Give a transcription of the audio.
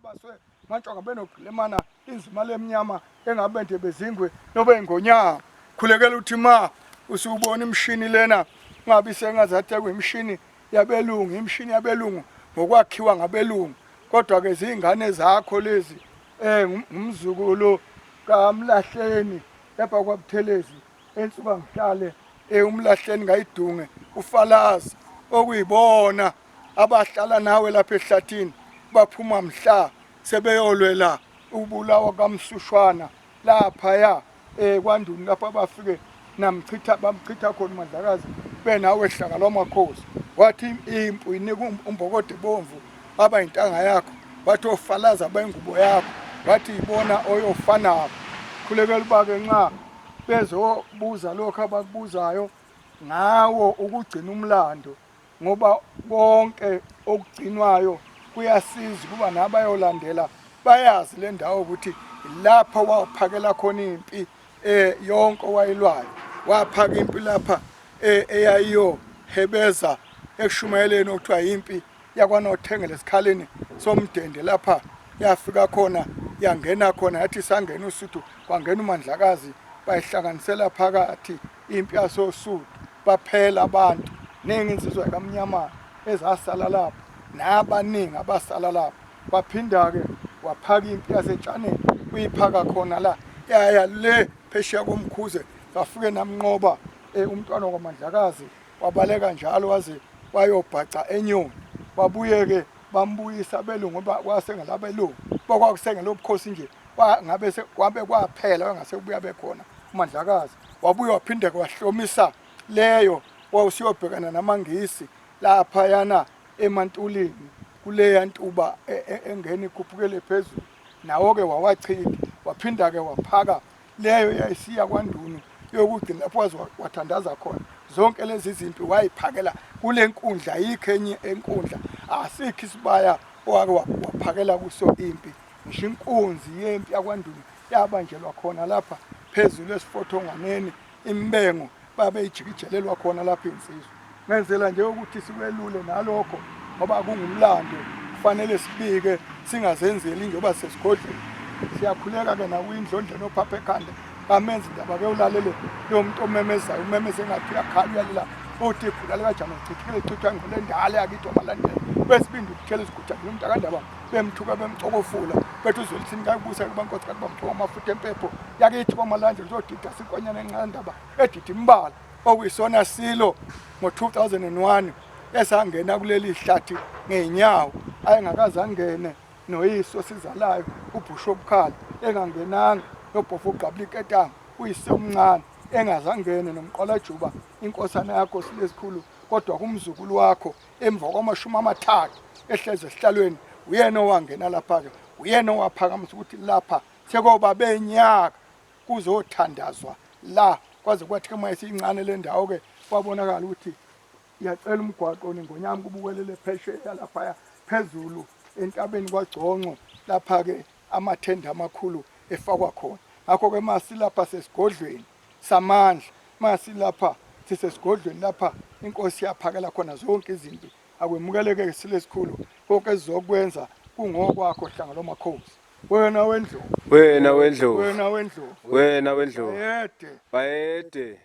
Abaswe mantshonga benogqilemana inzima lemnyama engabende bezingwe nobe ingonyama. Khulekela uthi ma usubona imishini lena ngabe sengazathi kuyimishini yabelungu, imishini yabelungu ngokwakhiwa ngabelungu. Kodwa ke zingane zakho lezi ngumzukulu kaMlahleni lapha kwaButhelezi ensuka ngihlale umlahleni ngayidunge ufalaza okuyibona abahlala nawe lapha ehlathini baphuma mhla sebeyolwela ukubulawa kaMsushwana laphaya kwaNduni lapho abafike namchitha bamchitha khona uMandlakazi benawe hlaka lwamakhosi. Wathi impu inika umbokode bomvu baba intanga yakho, wathi ofalaza bengubo yakho, wathi ibona oyofa nabo. Khulekela uba-ke nxa bezobuza lokho abakubuzayo ngawo ukugcina umlando, ngoba konke okugcinwayo kuyasiza ukuba nabayolandela bayazi le ndawo ukuthi lapho waphakela khona impi yonke owayilwayo. Waphaka impi lapha eyayiyohebeza ekushumayeleni okuthiwa impi yakwaNothengela esikhaleni somdende lapha yafika khona yangena khona yathi sangena uSuthu kwangena uMandlakazi bayihlanganisela phakathi impi yasoSuthu baphela abantu ningi insizwa yakamnyama ezasala lapho nabaningi abasala lapho. Waphinda-ke waphaka impi yasetshaneni uyiphaka khona la yaya le phesheya komkhuze bafike namnqoba umntwana kwaMandlakazi wabaleka njalo waze wayobhaca enyoni. Babuye-ke bambuyisa abelungu ngoba kwasengelabelungu bakwakusengelobukhosi nje ngabe kwabe kwaphela wangase kubuya bekhona uMandlakazi. Wabuye waphinde wahlomisa leyo wawusiyobhekana namaNgisi laphayana eMantulini kuleya ntuba engena ikhuphukele phezulu, nawo-ke wawachitha. Waphinda-ke waphaka leyo yayisiya kwaNdunu yokugcina lapho waze wathandaza khona. Zonke lezi zimpi wayiphakela kule nkundla, ayikho enye enkundla, asikho isibaya owake waphakela kuso impi. Ngisho inkunzi yempi yakwaNdunu yabanjelwa khona lapha phezulu esifothongwaneni imbengo babeyijikijelelwa khona lapha insizwa. Ngenzela nje ukuthi sikwelule nalokho ngoba kungumlando kufanele sibike singazenzeli njengoba sesigodlweni. Siyakhuleka-ke nakwindlondlo nophapha ekhanda bamenza indaba ke ulalele lo muntu omemezayo umemeze engathi uyakhala uyalila uthi igula likajama lichithekele lichithwa ingqondo endala yakithi wabalandela wesibindi ukuthela iziguja nomntakandaba bemthuka bemcokofula bethi uzolithini kakubusa kuba nkosi kakuba mthuka amafutha empepho yakithi kwamalandela uzodida sinkonyana encane ndaba edida imbala okuyisona silo ngo-2001 esangena kuleli hlathi ngey'nyawo ayengakaze angene noyise osizalayo ubhusha obukhali engangenanga nobhofa ugqabula iketanga uyise omncane engazangene nomqwalajuba inkosana yakho silesikhulu kodwa kumzukulu wakho emva kwamashumi amathathu ehlezi esihlalweni uyena owangena lapha-ke uyena owaphakamisa ukuthi lapha sekoba benyaka kuzothandazwa la kwaze kwathi ke uma isincane le ndawo-ke kwabonakala ukuthi iyacela umgwaqo nengonyama kubukelele phesheya laphaya phezulu entabeni kwaGconco lapha-ke amathende amakhulu efakwa khona. Ngakho-ke masilapha sesigodlweni samandla, masilapha sisesigodlweni lapha inkosi yaphakela khona zonke izimpi, akwemukeleke silesikhulu konke ezizokwenza kungokwakho hlanga lwamakhosi. Wena wendlovu, wena wendlovu, wena wendlovu, wena wendlovu, bayede, bayede.